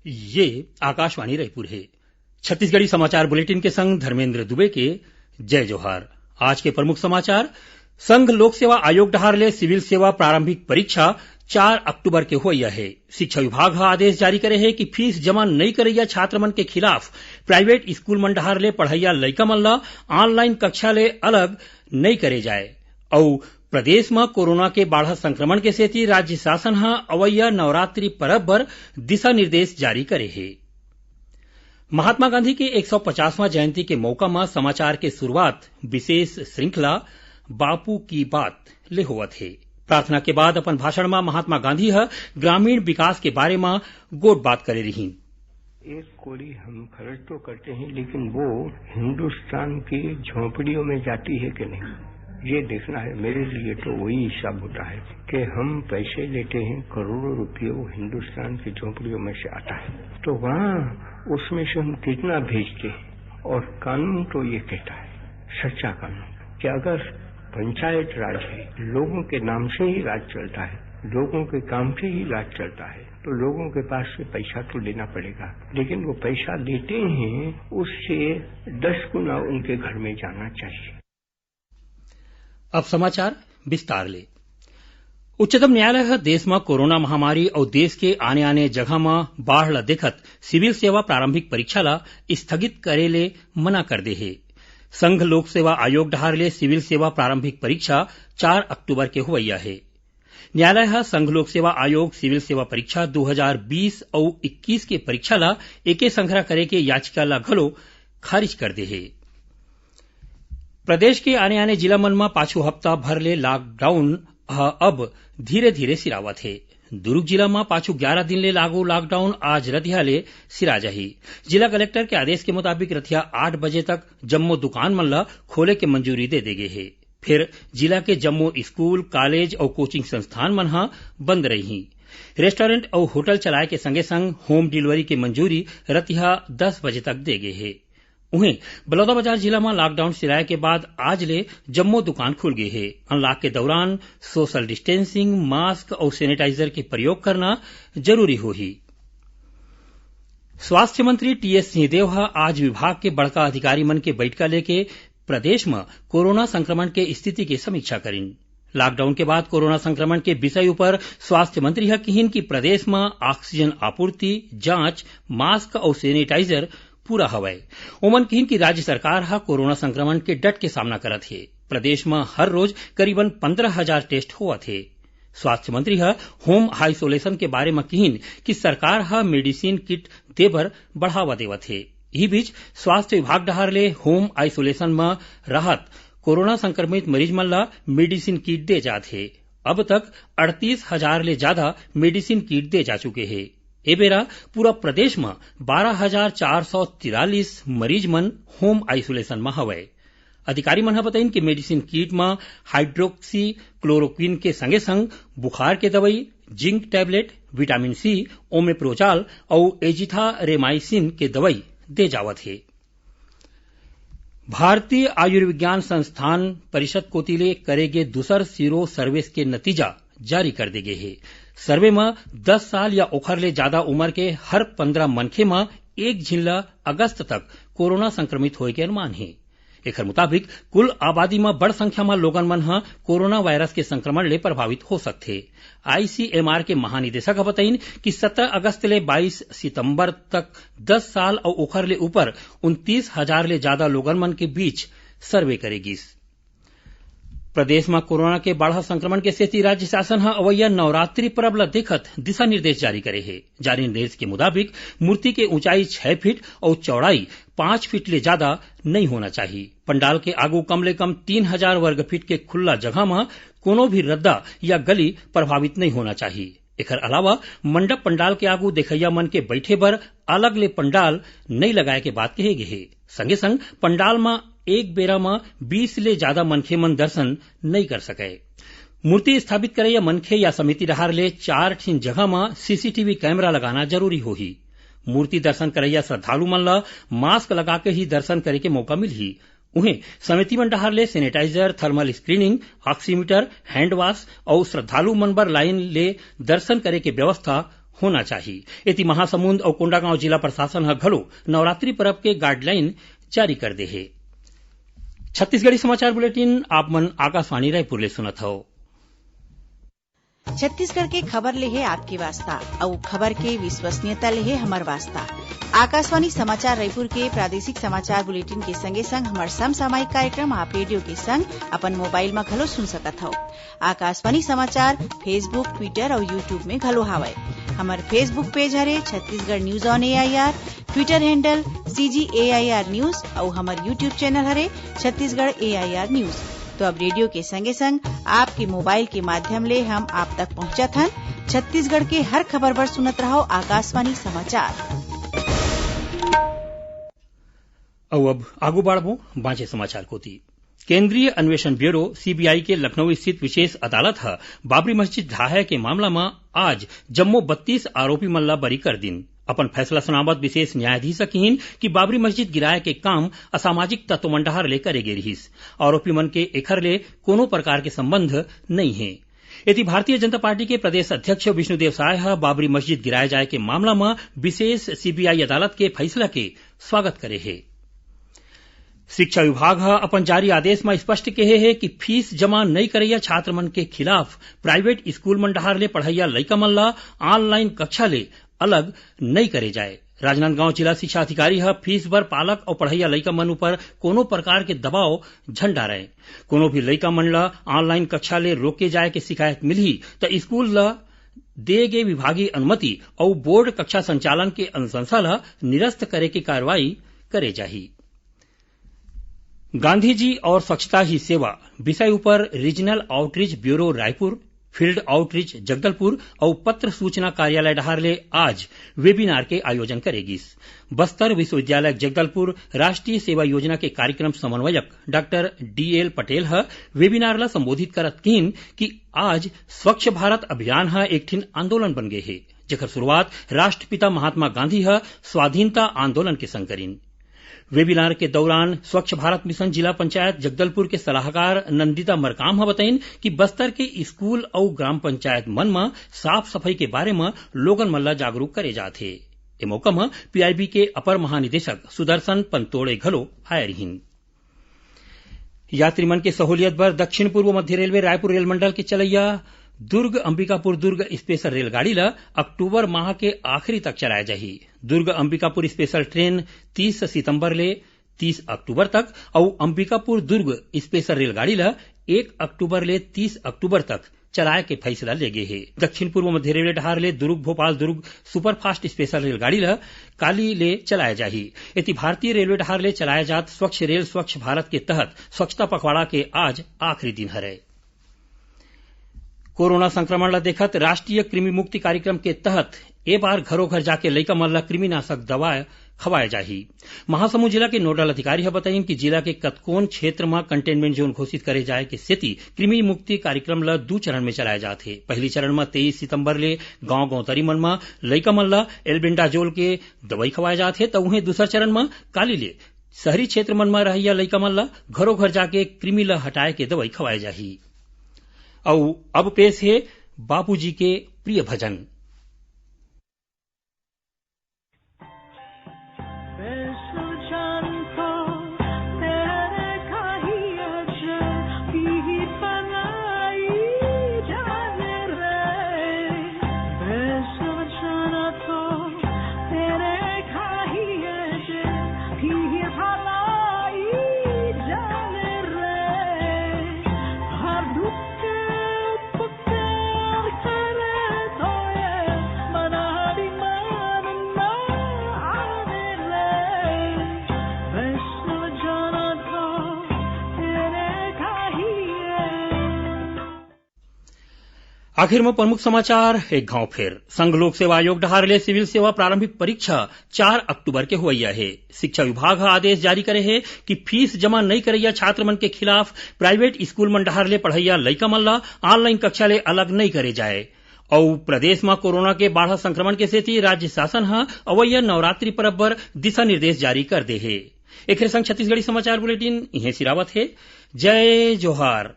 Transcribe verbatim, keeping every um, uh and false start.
ये आकाशवाणी रायपुर हे। छत्तीसगढ़ी समाचार बुलेटिन के संग धर्मेंद्र दुबे के जय जोहार। आज के प्रमुख समाचार। संघ लोक सेवा आयोग डहार ले सिविल सेवा प्रारंभिक परीक्षा चार अक्टूबर के होवइया हे। शिक्षा विभाग ह आदेश जारी करे हे कि फीस जमा नइ करइया छात्र मन के खिलाफ प्राइवेट स्कूल मन डहार ले पढ़इया लइका मन ल ऑनलाइन कक्षा ले अलग नइ करे जाए। अउ प्रदेश म कोरोना के बाढ़त संक्रमण के सेती राज्य शासन ह अवइया नवरात्रि परब बर दिशा निर्देश जारी करे हे। महात्मा गांधी के एक सौ पचासवां जयंती के मौका म समाचार के शुरुआत विशेष श्रृंखला बापू की बात ले होवत हे। प्रार्थना के बाद अपन भाषण म महात्मा गांधी ह ग्रामीण विकास के बारे म गोठ बात करे रिहीन। एक कोड़ी हम खर्च तो करते हैं, लेकिन वो हिंदुस्तान की झोपड़ियों में जाती है कि नहीं, ये देखना है। मेरे लिए तो वही हिसाब होता है कि हम पैसे लेते हैं, करोड़ों रुपये वो हिंदुस्तान की झोपड़ियों में से आता है, तो वहाँ उसमें से हम कितना भेजते हैं। और कानून तो ये कहता है, सच्चा कानून, कि अगर पंचायत राज है, लोगों के नाम से ही राज चलता है, लोगों के काम से ही राज चलता है, तो लोगों के पास से पैसा तो लेना पड़ेगा, लेकिन वो पैसा लेते हैं, उससे दस गुना उनके घर में जाना चाहिए। अब समाचार विस्तार ले। उच्चतम न्यायालय ह देश म कोरोना महामारी अउ देश के आने-आने जगह म बाढ़ ल देखत सिविल सेवा प्रारंभिक परीक्षा ल स्थगित करे ले मना कर दे हे। संघ लोक सेवा आयोग डहार ले सिविल सेवा प्रारंभिक परीक्षा चार अक्टूबर के होवइया हे। न्यायालय ह संघ लोक सेवा आयोग सिविल सेवा परीक्षा दू हजार बीस अउ इक्कीस के परीक्षा ल एके संघरा करे के याचिका ल घलो खारिज कर दे हे। प्रदेश के आने-आने जिला मन म पाछू हफ्ता भर ले लॉकडाउन ह अब धीरे-धीरे सिरावत हे। दुरूग जिला म पाछू ग्यारा दिन ले लागू लॉकडाउन आज रतिहा ले सिरा जाही। जिला कलेक्टर के आदेश के मुताबिक रतिहा आठ बजे तक जम्मो दुकान मन ल खोले के मंजूरी दे दे गे हे। फेर जिला के जम्मो स्कूल, कॉलेज अउ कोचिंग संस्थान मन ह बंद रइही। रेस्टोरेंट अउ होटल चलाए के संगे-संग होम डिलीवरी के मंजूरी रतिहा दस बजे तक दे गे हे। उहें, बलौदाबाजार जिला म लॉकडाउन सिराए के बाद आज ले जम्मो दुकान खुल गे हे। अनलॉक के दौरान सोशल डिस्टेंसिंग, मास्क अउ सैनिटाइजर के प्रयोग करना जरूरी होही। स्वास्थ्य मंत्री टीएस सिंहदेव ह आज विभाग के बड़का अधिकारी मन के बइठका लेके प्रदेश म कोरोना संक्रमण के स्थिति के समीक्षा करिन। लॉकडाउन के बाद कोरोना संक्रमण के विषय उपर स्वास्थ्य मंत्री ह किहिन कि प्रदेश म ऑक्सीजन आपूर्ति, जांच, मास्क अउ सैनिटाइजर पूरा हवय। ओमन किहिन कि राज्य सरकार ह कोरोना संक्रमण के डट के सामना करत हे। प्रदेश म हर रोज करीबन पंद्रह हजार टेस्ट होवत हे। स्वास्थ्य मंत्री ह होम आइसोलेशन के बारे म किहिन कि सरकार ह मेडिसिन किट दे बर बढ़ावा देवत हे। इही बीच, स्वास्थ्य विभाग डहार ले होम आइसोलेशन म रहत कोरोना संक्रमित मरीज मन ल मेडिसिन किट दे जात हे। अब तक अड़तीस हजार ले जादा मेडिसिन किट दे जा चुके हे। ए बेरा पूरा प्रदेश म बारह हजार चार सौ तिरालीस मरीज मन होम आइसोलेशन म हवय। अधिकारी मन ह बताइन कि मेडिसिन किट म हाइड्रोक्सी क्लोरोक्विन के संगे-संग बुखार के दवई, जिंक टैबलेट, विटामिन सी, ओमेप्रोजाल अउ एजिथारेमाइसिन के दवई दे जावत हे। भारतीय आयुर्विज्ञान संस्थान परिषद कोति ले करे गे दूसर सीरो सर्वेस के नतीजा जारी कर दे गे हे। सर्वे म दस साल या ओखर ले जादा उमर के हर पंद्रह मनखे म एक झिन ल अगस्त तक कोरोना संक्रमित होए के अनुमान हे। एखर मुताबिक कुल आबादी म बड़ संख्या म लोगन मन ह कोरोना वायरस के संक्रमण ले प्रभावित हो सकथे। आईसीएमआर के महानिदेशक ह बताइन कि सत्रह अगस्त ले बाईस सितंबर तक दस साल अउ ओखर ले ऊपर उनतीस हजार ले जादा लोगन मन के बीच सर्वे करे गिस। प्रदेश म कोरोना के बाढ़त संक्रमण के सेती राज्य शासन ह अवइया नवरात्रि परब ल देखत दिशा निर्देश जारी करे हे। जारी निर्देश के मुताबिक मूर्ति के ऊंचाई छह फीट अउ चौड़ाई पांच फीट ले जादा नइ होना चाही। पंडाल के आगू कम ले कम तीन हजार वर्ग फीट के खुल्ला जगह म कोनो भी रद्दा या गली प्रभावित नइ होना चाही। एखर अलावा मंडप पंडाल के आगू देखइया मन के बइठे बर अलग ले पंडाल नइ लगाए के बात कहे गे हे। संगे संग पंडाल म एक बेरा म बीस ले जादा मनखे मन दर्शन नइ कर सकय। मूर्ति स्थापित करइया मनखे या समिति डहार ले चार ठिन जगह म सीसीटीवी कैमरा लगाना जरूरी होही। मूर्ति दर्शन करइया श्रद्धालु मन ल मास्क लगाके ही दर्शन करे के मौका मिलही। उहें, समिति मन डहार ले sanitiser, thermal screening, oximeter, hand wash अउ श्रद्धालु मन बर लाइन ले दर्शन करे के व्यवस्था होना चाही। एती महासमुंद अउ कोंडागांव जिला प्रशासन ह घलो नवरात्रि परब के गाइडलाइन जारी कर दे हे। छत्तीसगढ़ी समाचार बुलेटिन आप मन आकाशवाणी रायपुर ले सुनत हव। छत्तीसगढ़ के खबर ले हे आपके वास्ता, अउ खबर के विश्वसनीयता ले हे हमर वास्ता। आकाशवाणी समाचार रायपुर के प्रादेशिक समाचार बुलेटिन के संगे संग हमर समसामयिक कार्यक्रम आप रेडियो के संग अपन मोबाइल म घलो सुन सकत हव। आकाशवाणी समाचार Facebook, Twitter अउ YouTube में घलो हावय। हमर Facebook पेज हरे Chhattisgarh news on AIR, Twitter handle CG AIR news अउ हमर YouTube चैनल हरे छत्तीसगढ़ एआईआर न्यूज। तो अब रेडियो के संगे संग आपके मोबाइल के माध्यम ले हम आप तक पहुंचत हन। छत्तीसगढ़ के हर खबर बर सुनत रहव आकाशवाणी समाचार। अउ अब आगू बढ़बो बांचे समाचार कोती। केंद्रीय अन्वेषण ब्यूरो, सीबीआई, के लखनऊ स्थित विशेष अदालत ह बाबरी मस्जिद ढहाए के मामला म आज जम्मो बत्तीस आरोपी मन ला बरी कर दिन। अपन फैसला सुनावत विशेष न्यायाधीश ह किहिन कि बाबरी मस्जिद गिराए के काम असामाजिक तत्व मन डहार ले करे गे रिहिस। आरोपी मन के एखर ले कोनो प्रकार के संबंध नइ हे। एती भारतीय जनता पार्टी के प्रदेश अध्यक्ष विष्णुदेव साय ह बाबरी मस्जिद गिराए जाए के मामला म विशेष सीबीआई अदालत के फैसला के स्वागत करे हे। शिक्षा विभाग ह अपन जारी आदेश म स्पष्ट केहे हे कि फीस जमा नइ करइया छात्र मन के खिलाफ प्राइवेट स्कूल मन डहार ले पढ़इया लइका मन ला ऑनलाइन कक्षा ले अलग नइ करे जाए। राजनांदगांव जिला शिक्षा अधिकारी ह फीस बर पालक अउ पढ़इया लइका मन ऊपर कोनो प्रकार के दबाव झन डारय। कोनो भी लइका मन ला ऑनलाइन कक्षा ले रोके जाए के शिकायत मिलही, त स्कूल ला दे गे विभागीय अनुमति अउ बोर्ड कक्षा संचालन के अनुशंसा ला निरस्त करे के कार्रवाई करे जाही। गांधी जी और स्वच्छता ही सेवा विषय ऊपर regional outreach bureau Raipur, field outreach Jagdalpur अउ पत्र सूचना कार्यालय डहार ले आज वेबिनार के आयोजन करे गिस। बस्तर विश्वविद्यालय जगदलपुर राष्ट्रीय सेवा योजना के कार्यक्रम समन्वयक डॉक्टर डीएल पटेल ह वेबिनार ला संबोधित करत किहिन कि आज स्वच्छ भारत अभियान ह एक ठिन आंदोलन बन गे हे, जेकर शुरुआत राष्ट्रपिता महात्मा गांधी ह स्वाधीनता आंदोलन के संग करिन। वेबिनार के दौरान स्वच्छ भारत मिशन जिला पंचायत जगदलपुर के सलाहकार नंदिता मरकाम ह बताइन कि बस्तर के स्कूल अउ ग्राम पंचायत मन म साफ सफाई के बारे म लोगन मन ल जागरूक करे जात हे। ए मौका म पीआईबी के अपर महानिदेशक सुदर्शन पंतोड़े घलो आए रिहिन। यात्री मन के सहूलियत बर दक्षिण पूर्व मध्य रेलवे रायपुर रेल मंडल के चलैया दुर्ग अंबिकापुर दुर्ग स्पेशल रेलगाड़ी ल अक्टूबर माह के आखिरी तक चलाए जाही। दुर्ग अंबिकापुर स्पेशल ट्रेन तीस सितंबर ले तीस अक्टूबर तक अउ अंबिकापुर दुर्ग स्पेशल रेलगाड़ी ल एक अक्टूबर ले तीस अक्टूबर तक चलाए के फैसला ले गे हे। दक्षिण पूर्व मध्य रेलवे डहार ले दुर्ग भोपाल दुर्ग सुपरफास्ट स्पेशल रेलगाड़ी ल काली ले चलाए जाही। एती भारतीय रेलवे डहार ले चलाए जात स्वच्छ रेल स्वच्छ भारत के तहत स्वच्छता पखवाड़ा के आज आखिरी दिन हरय। कोरोना संक्रमण ल देखत राष्ट्रीय कृमि मुक्ति कार्यक्रम के तहत ए बार घरो घर जाके लइका मन ल कृमिनाशक दवा खवाए जाही। महासमुंद जिला के नोडल अधिकारी ह बताइन कि जिला के कतकोन क्षेत्र म कंटेनमेंट जोन घोषित करे जाए के सेती कृमि मुक्ति कार्यक्रम ल दू चरण में चलाए जात हे। पहिली चरण म तेईस सितंबर ले गांव गौतरी मन म लइका मन ल एल्बेंडाजोल के दवई खवाए जात हे, त उहें दूसर चरण म काली ले शहरी क्षेत्र मन म रहइया लइका मन ल घरो घर जाके कृमि ल हटाए के दवई खवाए जाही। अउ अब पेश हे बाबूजी के प्रिय भजन। आखिर म प्रमुख समाचार एक घांव फेर। संघ लोक सेवा आयोग डहार ले सिविल सेवा प्रारंभिक परीक्षा चार अक्टूबर के होवइया हे। शिक्षा विभाग ह आदेश जारी करे हे कि फीस जमा नइ करइया छात्र मन के खिलाफ प्राइवेट स्कूल मन डहार ले पढ़इया लइका मन ल ऑनलाइन कक्षा ले अलग नइ करे जाए। अउ प्रदेश म कोरोना के बाढ़त संक्रमण के सेती राज्य शासन ह अवइया नवरात्रि परब बर दिशा निर्देश जारी कर दे हे। एखरे संग छत्तीसगढ़ी समाचार बुलेटिन इहें सिरावत हे। जय जोहार।